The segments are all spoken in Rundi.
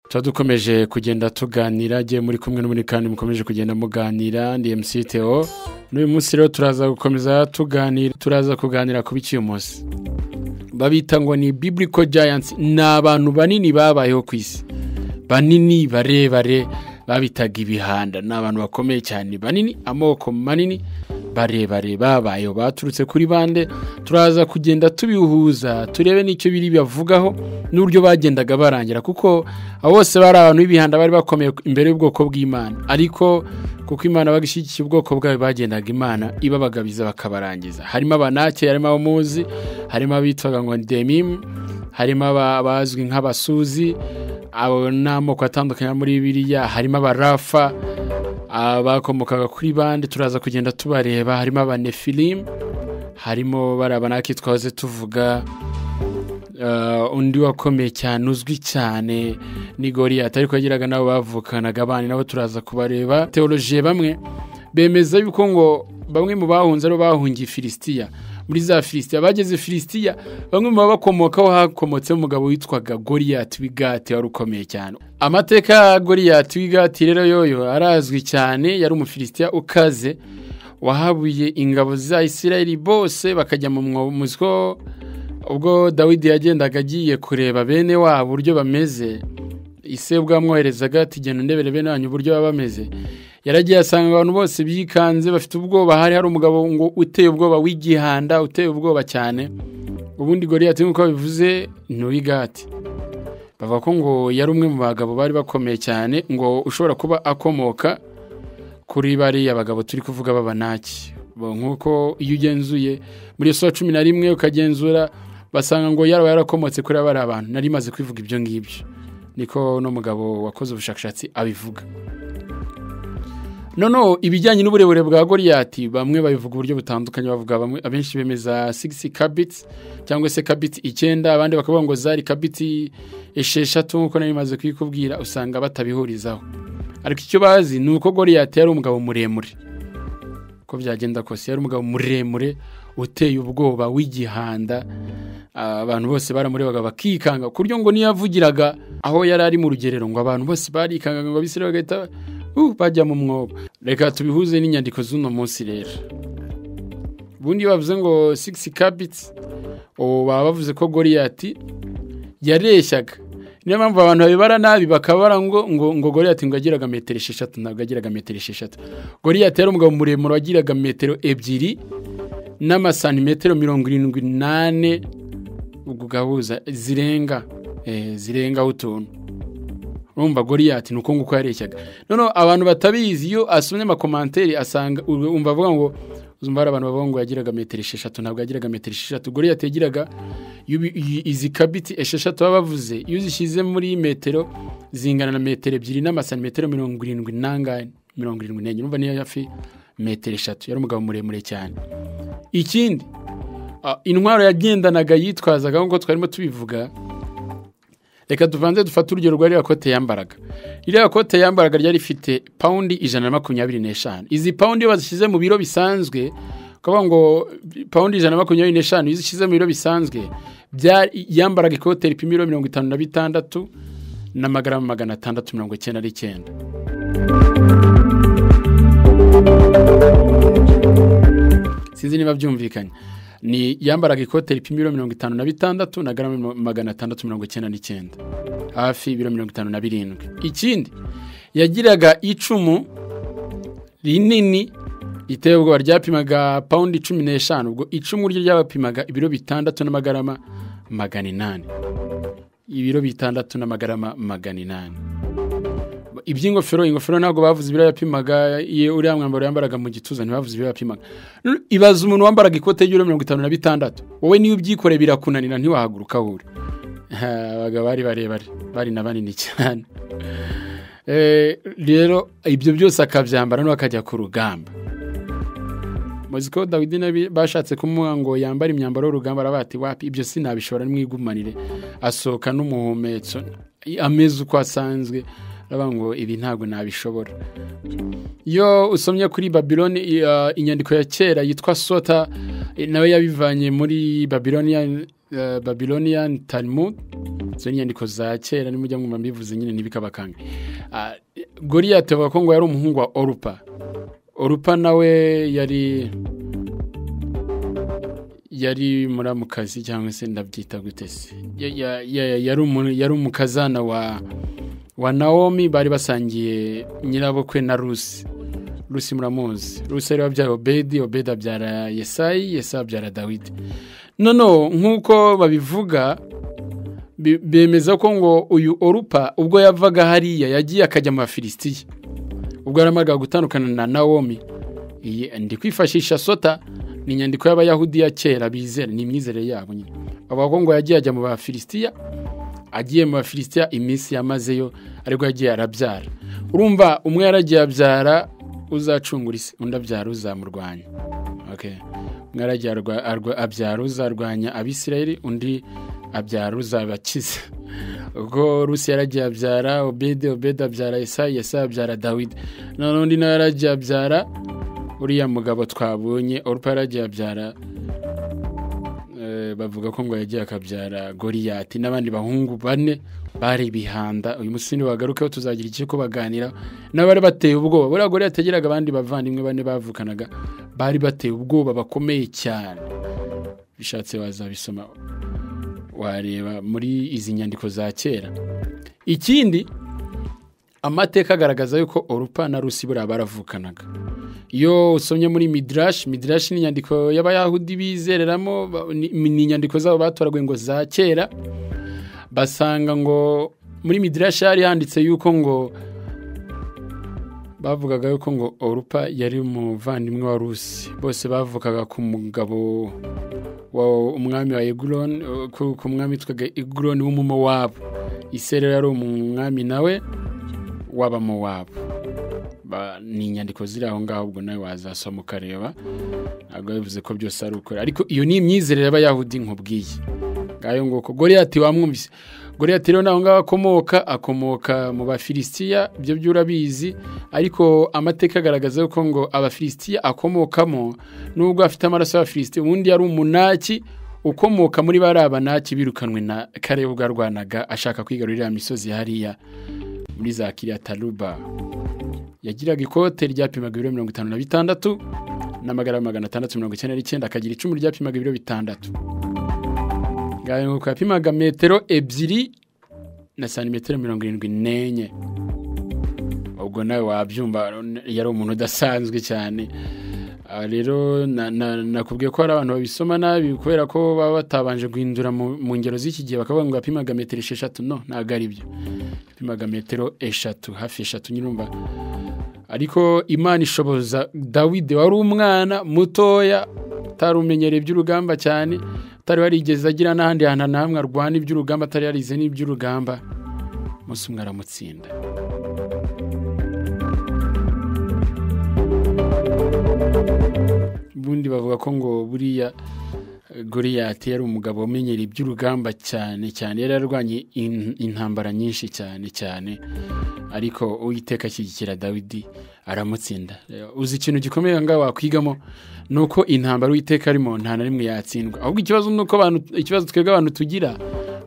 Tuba dukomeje kugenda tuganira, giye muri kumwe n'umuri kandi mukomeje kugenda muganira, ndi MC Theo. N'uyu munsi rero turaza gukomeza tuganira, turaza kuganira ku biki uyu munsi. Babita ngo ni Biblical Giants, ni abantu banini babayeho ku isi. Banini barebare babitaga ibihanda, ni abantu bakomeye cyane banini, amoko manini barebare babayeho, baturutse kuri bande. Turaza kugenda tubihuza turebe n'icyo biri bavugaho n'uburyo bagendaga barangira, kuko abo bose bari abantu b'ibihanda bari bakomeye imbere y'ubwoko bw'Imana, ariko kuko Imana bagishyigikiye ubwoko bwayo bagendaga Imana ibabagabiza bakabarangiza. Harimo abanake, harimo abamuzi, harimo abitwaga ngo Demim, harimo abazwi nk'abasuzi, abo n'amoko atandukanye muri Bibiliya, harimo abarafa abakomokaga kuri bande, turaza kugenda tubareba, harimo abanefilim, harimo barabanaki twaze tuvuga. Undi wakomeye cyane uzwi cyane ni Goliath, ariko yagiraga nabo bavukanaga abana, nabo turaza kubareba. Theologie bamwe bemeza yuko ngo bamwe mu bahunze ari bahungiye Filistia, muri za Filistia bageze Filistia, bamwe mu bakomokaho hakomotse umugabo witwaga Goliath w'Igati wari ukomeye cyane. Amateka ya Goliath w'Igati rero yoyo arazwi cyane, yari umufilistia ukaze wahabuye ingabo za Isirayeli bose bakajya mu muziko. Ubwo Dawidi yagendaga agiye kureba bene wabo uburyo bameze, ise bwamwoherezaga ati genda ndebere bene wanyu uburyo baba bameze. Yaragiye asanga abantu bose bikanze bafite ubwoba, hari umugabo ngo uteye ubwoba w'igihanda, uteye ubwoba cyane. Ubundi Goliath nkuko bivuze ni uw'Igati, bavuga ko ngo yari umwe mu bagabo bari bakomeye cyane, ngo ushobora kuba akomoka kuri bariya bagabo turi kuvuga b'abanaki. Nkuko iyo ugenzuye muri Yosuwa 11 ukagenzura basanga ngo yaraba yarakomotse kuri abari abantu. Nari maze kwivuga ibyo ngibyo, niko no mugabo wakoze ubushakashatsi abivuga. Nono ibijyanye n'uburebure bwa Goliath bamwe babivuga uburyo butandukanye, bavuga bamwe abenshi bemeza 6 cubits cyangwa se cubits 9, abandi bakavuga ngo zari cubits 6 nkuko nari maze kwikubwira, usanga batabihurizaho. Ariko icyo bazi ni uko Goliath yari umugabo muremure, ko byagenda kose yari umugabo muremure uteye ubwoba w'igihanda. Abantu bose baramurebaga bakikanga, kuryo ngo niyavugiraga aho yari ari mu rugerero ngo abantu bose barikanga, ngo abisirayeli bagahita bajya mu mwobo. Reka tubihuze n'inyandiko z'uno munsi rero. Ubundi bavuze ngo 6 cubits, baba bavuze ko Goliath yareshyaga. Niyo mpamvu abantu babibara nabi bakabara ngo ngo Goliath ngo agiraga metero 6, ntabwo agiraga metero 6. Goliath yari umugabo muremure wagiraga metero 2 n'amasantimetero 74, ubwo gahuza zirenga zirenga utuntu. Urumva Goliath nuko nguko yareshyaga. None abantu batabizi iyo asomye amakomanteri asanga umva avuga ngo uzumva abantu bavuga ngo yagiraga metero 6, ntabwo yagiraga metero 6. Goliath yagiraga izi kabiti 6 babavuze, iyo uzishyize muri metero zingana na metero 2 n'amasantimetero 70 nangahe 74, urumva niyo yafi metero 3. Yari umugabo muremure cyane. Ikindi intwaro yagendanaga yitwazaga nkuko twarimo tubivuga, reka tuvanze dufate urugero rwa ririya kote yambaraga. Ririya kote yambaraga ryari rifite paundi 125. Izi paundi iyo bazishyize mu biro bisanzwe, ukavuga ngo paundi 125 iyo uzishyize mu biro bisanzwe, yambaraga ikote ripima ibiro 56 n'amagarama 699. Sinzi niba byumvikanye. Ni yambaraga ikote ripima ibiro 56 na garama 699, hafi ibiro 57. Ikindi yagiraga icumu rinini riteye ubwoba ryapimaga paundi 15, ubwo icumu ryo ryabapimaga ibiro 6 n'amagarama 800, ibiro 6 n'amagarama 800. Iby'ingofero, ingofero ntabwo bavuze ibiro yapimaga, iyo uriya mwambaro yambaraga mu gituza ntibavuze ibiro yapimaga. Ibaza umuntu wambaraga ikote y'ibiro 56, wowe niyo ubyikore birakunanira ntiwahaguruka uri. Abagabo bari barebare, bari na banini cyane. Rero ibyo byose akabyambara no akajya ku rugamba. Muzi ko Dawidi nabi bashatse kumuha ngo yambare imyambaro y'urugamba, arabati wapi ibyo sinabishobora, nimwigumanire. Asohoka n'umuhumetso ameze uko asanzwe, aravuga ngo ibi ntabwo nabishobora. Iyo usomye kuri Babylon inyandiko ya kera yitwa Sota, nawe yabivanye muri Babylonian Talmud, Izo ni inyandiko za kera, nimujya mwumva mbivuze nyine ntibikabakanga. Goliyati bavuga ko ngo yari umuhungu wa Orupa. Orupa nawe yari muramukazi cyangwa se ndabyita gute se, yari umukazana wa Naomi, bari basangiye nyirabukwe na Rusi. Rusi muramuzi. Rusi yari wabyara Obedi, Obedi abyara Yesayi, Yesayi abyara Dawidi. Noneho nk'uko babivuga, bemeza ko ngo uyu Orupa ubwo yavaga hariya yagiye akajya mu Bafilisitiya, ubwo yaramaga gutandukana na Naomi. Iyi ndi kwifashisha Sota, ni inyandiko y'Abayahudi ya kera bizera, ni imyizerere yabo nyine. Bavuga ko ngo yagiye ajya mu Bafilisitiya, agiye mu Bafilisitiya iminsi yamazeyo ariko yagiye arabyara. Urumva umwe yaragiye abyara uzacungura isi, undi abyara uzamurwanya. Okay. Umwe yaragiye abyara uzarwanya Abisirayeli, undi abyara uzabakiza. Ubwo Rusi yaragiye abyara Obedi, Obedi abyara Yesayi, Yesayi abyara Dawidi. None undi nawe yaragiye abyara uriya mugabo twabonye, Orupa yaragiye abyara, bavuga ko ngo yagiye akabyara Goliyati n'abandi bahungu bane bari bihanda. Uyu munsi wagarukeho tuzagira icyo ko baganira n'abari bateye ubwoba. Buriya Goliyati yagiraga abandi bavandimwe bane bavukanaga bari bateye ubwoba bakomeye cyane. Bishatse wazabisoma wareba muri izi nyandiko za kera. Ikindi, amateka agaragaza yuko Orupa na Rusi buriya baravukanaga. Iyo usomye muri Midrash, Midrash ni inyandiko y'Abayahudi bizereramo, ni inyandiko zabo batoraguye ngo za kera, basanga ngo muri Midrash hari handitse yuko ngo bavugaga yuko ngo Orupa yari umuvandimwe wa Rusi, bose bavukaga ku mugabo wa umwami wa Eguloni, ku mwami witwaga Eguloni w'Umumowabu. Ise rero yari umwami nawe w'Abamowabu. Ni inyandiko ziri aho ngaho, ubwo nawe wazasoma ukareba. Ntabwo bivuze ko byose ari ukuri, ariko iyo ni imyizerere y'Abayahudi nkubwiye. Ngayo nguko Goliyati wamwumvise. Goliyati rero naho ngaho akomoka mu Bafilisitiya, ibyo byo urabizi, ariko amateka agaragaza ko ngo Abafilisitiya akomokamo nubwo afite amaraso y'Abafilisitiya, ubundi yari umunaki ukomoka muri bari abanaki birukanwe na Kalebu ubwo yarwanaga ashaka kwigarurira imisozi hariya muri za Kiriyataruba. Yagiraga ikote ryapimaga ibiro 56 n'amagara 699, akagira icumu ryapimaga ibiro 6. Ngayo nguko yapimaga metero 2 na santimetero 74. Ubwo nawe wabyumva, yari umuntu udasanzwe cyane. Rero nakubwiye ko hari abantu babisoma nabi kubera ko baba batabanje guhindura mu ngero z'iki gihe, bakavuga ngo yapimaga metero 6. No, ntabwo ari byo. Yapimaga metero 3, hafi 3 nyirumva. Ariko Imana ishoboza Dawidi wari umwana mutoya, utarumenyereye iby'urugamba cyane, atari warigeze agira n'ahandi hantu na hamwe arwana iby'urugamba, atari yarize n'iby'urugamba, umunsi umwe aramutsinda. Ubundi bavuga ko ngo buriya Goliyati yari umugabo umenyereye iby'urugamba cyane cyane, yari yararwanye intambara nyinshi cyane cyane, ariko Uwiteka ashyigikira Dawidi aramutsinda. Uzi ikintu gikomeye ngaho wakwigamo nuko intambara Uwiteka arimo nta na rimwe yatsindwa. Ahubwo ikibazo nuko abantu, ikibazo twebwe abantu tugira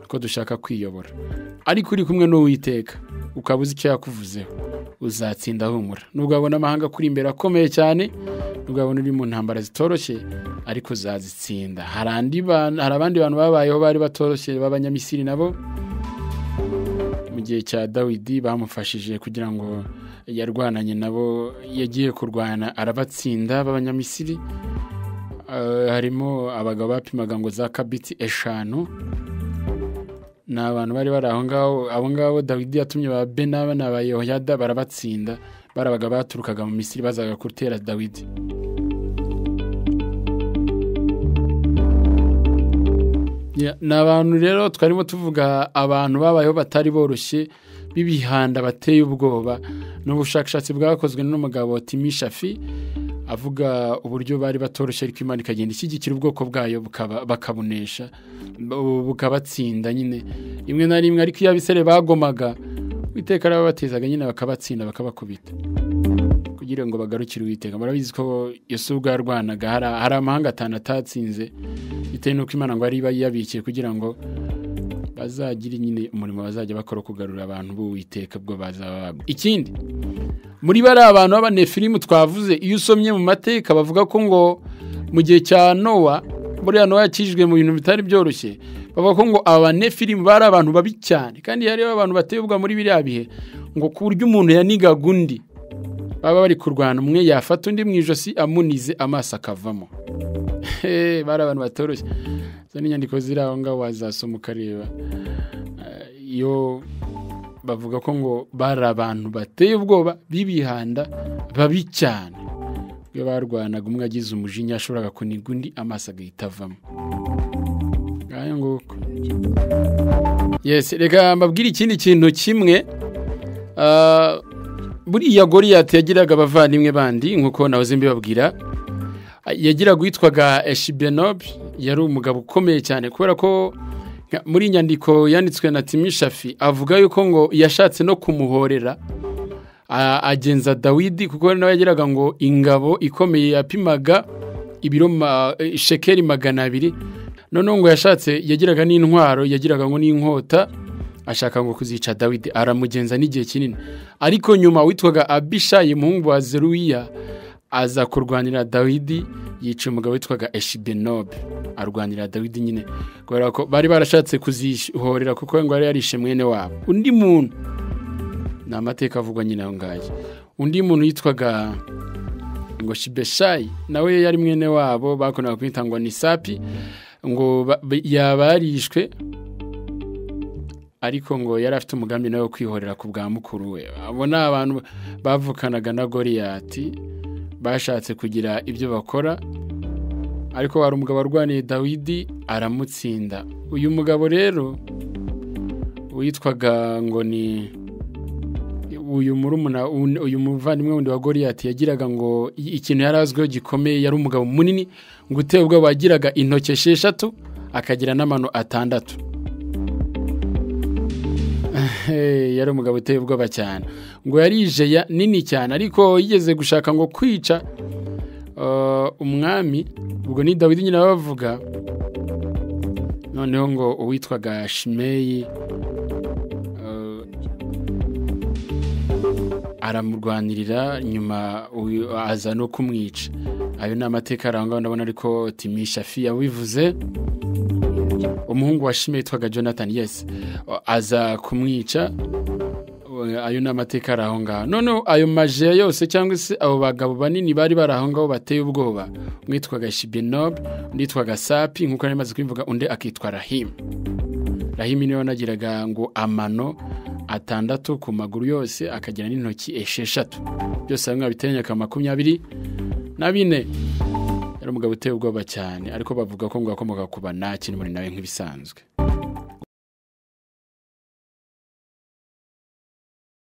ko dushaka kwiyobora, ariko uri kumwe n'Uwiteka ukaba uzi icyo yakuvuzeho uzatsinda humura. Nubwo wabona amahanga kuri imbere akomeye cyane, nubwo wabona uri mu ntambara zitoroshye, ariko uzazitsinda. Hari abandi bantu babayeho bari batoroshye b'Abanyamisiri, nabo mu gihe cya Dawidi bamufashije kugira ngo yarwananye nabo, yagiye kurwana arabatsinda b'Abanyamisiri. Harimo abagabo bapimaga ngo za kabiti 5, ni abantu bari bari aho ngaho. Abo ngabo Dawidi yatumye ba Benaba na ba Yehoyada barabatsinda, barabaga baturukaga mu Misiri bazaga gutera Dawidi. Ni abantu rero twarimo tuvuga abantu babayeho batari boroshye, b'ibihanda bateye ubwoba. N'ubushakashatsi bwakozwe n'umugabo Timi Shafi avuga uburyo bari batoroshye, ariko Imana ikagenda ishyigikira ubwoko bwayo bakabunesha, bukabatsinda nyine rimwe na rimwe. Ariko iyo Abisirayeli bagomaga, Uwiteka yarabatezaga nyine bakabatsinda, bakabakubita kugira ngo bagarukire Uwiteka. Murabizi ko Yesu ubwo yarwanaga hari amahanga 5 atatsinze, bitewe n'uko Imana ngo yari yabikiye kugira ngo Bazagira nyine umurimo bazajya bakora kugarura abantu b'Uwiteka bwo bazaba. Ikindi muri bari abantu b'Abanefilimu twavuze, iyo usomye mu mateka bavuga ko ngo mu gihe cya Nowa, buriya Nowa yakijwe mu bintu bitari byoroshye, bavuga ko ngo Abanefilimu bari abantu babi cyane, kandi yari abantu bateye ubwoba muri biriya bihe, ngo ku buryo umuntu yanigaga undi baba bari kurwana, umwe yafata undi mu ijosi amunize amaso akavamo. Bari abantu batoroshye. Izo ni inyandiko ziri aho ngaho wazasoma ukareba. Iyo bavuga ko ngo bari abantu bateye ubwoba b'ibihanda babi cyane, iyo barwanaga umwe agize umujinya yashoboraga kuniga undi amaso agahita avamo. Ngayo nguko. Yes, reka mbabwire ikindi kintu kimwe. Buriya Goliyati yagiraga abavandimwe bandi nkuko nahoze mbibabwira. Yagiraga witwaga Eshibenob, yari umugabo ukomeye cyane, kubera ko muri inyandiko yanditswe na Timishafi avuga yuko ngo yashatse no kumuhorera agenza Dawidi, kuko nawe yagiraga ngo ingabo ikomeye yapimaga ibiro shekeli 200. Noneho ngo yashatse, yagiraga n'intwaro, yagiraga ngo n'inkota, ashaka ngo kuzica Dawidi, aramugenza n'igihe kinini. Ariko nyuma witwaga Abishayi umuhungu wa Zeruya aza kurwanira Dawidi, yica umugabo witwaga Eshibenob, arwanira Dawidi nyine, kubera ko bari barashatse kuzihorera kuko ngo yari yarishe mwene wabo. Undi muntu, ni amateka avugwa nyine aho ngaho, undi muntu yitwaga ngo Shibeshayi, nawe yari mwene wabo, bakundaga kwita ngo ni Sapi, ngo yabarishwe, ariko ngo yari afite umugambi nawe wo kwihorera ku bwa mukuru we. Abo ni abantu bavukanaga na Goliyati, bashatse kugira ibyo bakora, ariko hari umugabo warwaniye Dawidi aramutsinda. Uyu mugabo rero witwaga ngo ni uyu murumuna, uyu muvandimwe wundi wa Goliyati, yagiraga ngo ikintu yari azwiho gikomeye, yari umugabo munini ngo uteye ubwoba, wagiraga intoki 6 akagira n'amano 6. Yari umugabo uteye ubwoba cyane, ngo yari ijeya nini cyane, ariko yigeze gushaka ngo kwica umwami, ubwo ni Dawidi nyine bavuga. Noneho ngo uwitwaga Shimeyi aramurwanirira, nyuma aza no kumwica. Ayo ni amateka arangwa, ndabona ariko Timishafi yabivuze. Umuhungu wa Shimeyi yitwaga Jonathan, yes, aza kumwica. Ayo ni amateka ari aho ngaho. Noneho ayo majeya yose cyangwa se abo bagabo banini bari bari aho ngaho bateye ubwoba, umwe yitwaga Shibenob, undi yitwaga Sapi nkuko nari maze kubivuga, undi akitwa Rahim. Rahim niwe wanagiraga ngo amano 6 ku maguru yose, akagira n'intoki 6, byose hamwe babiteranya ka 24. Yari umugabo uteye ubwoba cyane, ariko bavuga ko ngo akomoka ku Banaki n'umuri nawe nk'ibisanzwe.